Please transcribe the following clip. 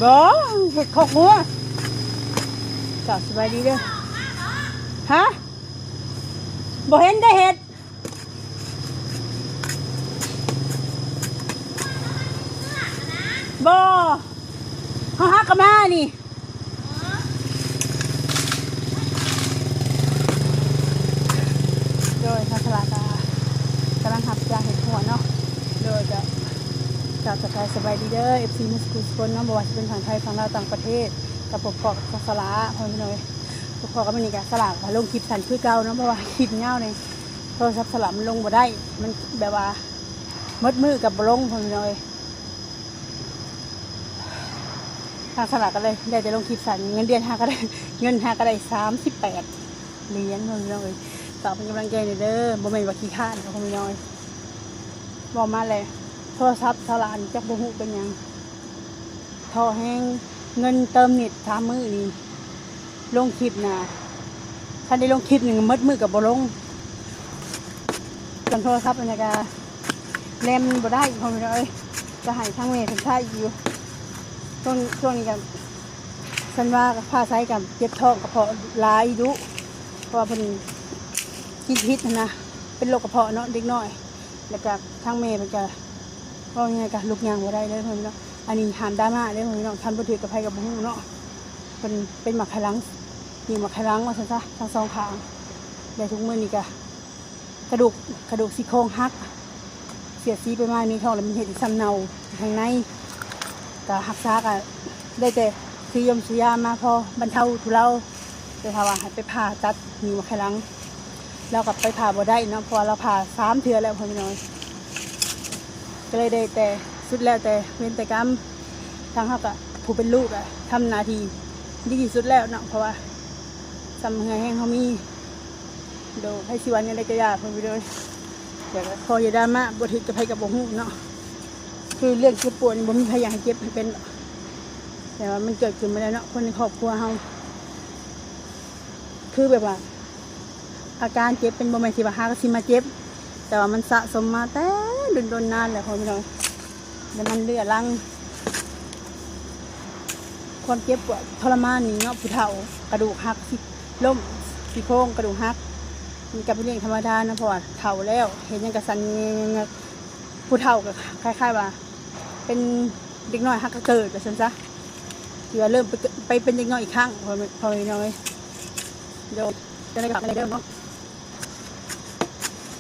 ບໍ່ ເຮັດຄອກງົວ. ເຈົ້າ ສະບາຍດີເດີ. ຮະ? ບໍ່ເຫັນໄດ້ເຮັດ. ບໍ່ ເຮົາຫາກະມານີ້. ໂດຍ ທາງສະຫຼາກະກຳລັງຮັບຈ້າງເຮັດຄົວເນາະ. ໂດຍ ກະ ກະທັກທາຍສະບາຍດີເດີ ເອັຟຊີ ໝົດສູ່ຄົນເນາະ, ບໍ່ວ່າຊິເປັນຝັ່ງໄທ ຝັ່ງລາວ ຕ່າງປະເທດ, ກະພົບພໍ້ກັບສະຫຼາ ພໍ່ແມ່ພີ່ນ້ອງເອີຍ. ພົບພໍ້ກັບມື້ນີ້ກະສະຫຼາກະລົງຄລິບສັ້ນຄືເກົ່າເນາະ, ເພາະວ່າຄລິບຍາວນີ້ໂທລະສັບສະຫຼາກມັນລົງບໍ່ໄດ້, ມັນແບບວ່າໝົດມື້ກະບໍ່ລົງ ພໍ່ແມ່ພີ່ນ້ອງເອີຍ. ທາງສະຫຼາກະເລີຍໄດ້ແຕ່ລົງຄລິບສັ້ນ, ເງິນເດືອນຫາກະໄດ້ ເງິນຫາກະໄດ້ສາມສິບແປດຫຼຽນ ພໍ່ແມ່ພີ່ນ້ອງເອີຍ. ຝາກເປັນກຳລັງໃຈແດ່ເດີ, ບໍ່ແມ່ນວ່າຂີ້ຄ້ານເດີ ພໍ່ແມ່ພີ່ນ້ອງເອີຍ. ເວົ້າມາແລ້ວ ໂທລະສັບສະຫຼາກຈັກບໍ່ຮູ້ເປັນຫຍັງ ທໍ້ແຮງ. ເງິນເຕີມເນັດສາມມື້ນີ້ ລົງຄລິບນະ ຄັນໄດ້ລົງຄລິບນີ້ໝົດມື້ກະບໍ່ລົງ. ສ່ວນໂທລະສັບອັນນີ້ກະແລ່ນບໍ່ໄດ້ ພໍ່ແມ່ພີ່ນ້ອງເອີຍ, ກະໃຫ້ທາງແມ່ເພິ່ນໃຊ້ຢູ່. ຊ່ວງ ຊ່ວງນີ້ກະ ສັນວ່າພາໃຊ້ກະເຈັບທ້ອງກະເພາະຫຼາຍດຸ ເພາະວ່າເພິ່ນກິນຜິດຫັ້ນນະ, ເປັນໂລກກະເພາະເນາະ ເດັກນ້ອຍ. ແລ້ວກະທາງແມ່ເພິ່ນກະ ເວົ້າງ່າຍໆກະລຸກຍ່າງບໍ່ໄດ້ເລີຍ ພໍ່ແມ່ພີ່ນ້ອງ. ອັນນີ້ຫ້າມດຣາມາເດີ ພໍ່ແມ່ພີ່ນ້ອງ, ຄັນບໍ່ຖືກກັບໃຜກະບໍ່ຮູ້ເນາະ. ເພິ່ນເປັນໝາກໄຂ່ຫຼັງ ນິ້ວໝາກໄຂ່ຫຼັງວ່າຊັ້ນຊະ ທັງສອງຂ້າງ. ແລະທຸກມື້ນີ້ກະກະດູກ ກະດູກຊີ້ໂຄງຫັກ, ເສຍສີໄປມາໃນທ້ອງ ແລ້ວມັນເຮັດໃຫ້ຊຳເນົ່າທາງໃນ. ກະຮັກສາກະໄດ້ແຕ່ຊື້ຢົມຊື້ຢາມາພໍບັນເທົາທຸເລົາ. ແຕ່ຖ້າວ່າໃຫ້ໄປຜ່າຕັດນິ້ວໄຂ່ຫຼັງ ລາວກະໄປຜ່າບໍ່ໄດ້ເນາະ, ເພາະວ່າລາວຜ່າສາມເທື່ອແລ້ວ ພໍ່ແມ່ພີ່ນ້ອງ. ກະເລີຍໄດ້ແຕ່ ສຸດແລ້ວແຕ່ເວນແຕ່ກຳ, ທາງເຮົາກະຜູ້ເປັນລູກກະທຳໜ້າທີ່ດີທີ່ສຸດແລ້ວເນາະ, ເພາະວ່າຊ່ຳເຫື່ອແຮງເຮົາມີ. ໂດຍ ໃຜຊິວ່າແນວໃດກະຢ່າ ພໍ່ແມ່ພີ່ນ້ອງເອີຍ. ແຕ່ກະຂໍຢ່າດຣາມາ, ບໍ່ຖືກກັບໃຜກະບໍ່ຮູ້ເນາະ. ຄືເລື່ອງເຈັບປວດນີ້ບໍ່ມີໃຜຢາກໃຫ້ເຈັບໃຫ້ເປັນດອກ, ແຕ່ວ່າມັນເກີດຂຶ້ນມາແລ້ວເນາະ ຄົນໃນຄອບຄົວເຮົາ. ຄືແບບວ່າອາການເຈັບເປັນບໍ່ແມ່ນຊິວ່າຫາກະຊິມາເຈັບ, ແຕ່ວ່າມັນສະສົມມາແຕ່ດົນໆນານແລ້ວ ພໍ່ແມ່ພີ່ນ້ອງ, ແລ້ວມັນເຫຼືອລັງ. ຄວາມເຈັບປວດທໍລະມານນີ້ເນາະ ຜູ້ເຖົ້າກະດູກຫັກ ລົ້ມ ຊີ້ໂຄງກະດູກຫັກ ມັນກະເປັນເລື່ອງທຳມະດາເນາະ, ເພາະວ່າເຖົ້າແລ້ວ ເຮັດຫຍັງກະສັ່ນງືກໆ. ຜູ້ເຖົ້າກະຄ້າຍໆວ່າເປັນເດັກນ້ອຍຫັກກະເກີດວ່າຊັ້ນຊະ, ທີ່ວ່າເລີ່ມໄປ ໄປເປັນເດັກນ້ອຍອີກຄັ້ງ ພໍ່ແມ່ພີ່ນ້ອງເອີຍ. ໂດຍ ຈັ່ງໃດກະເດີເນາະ.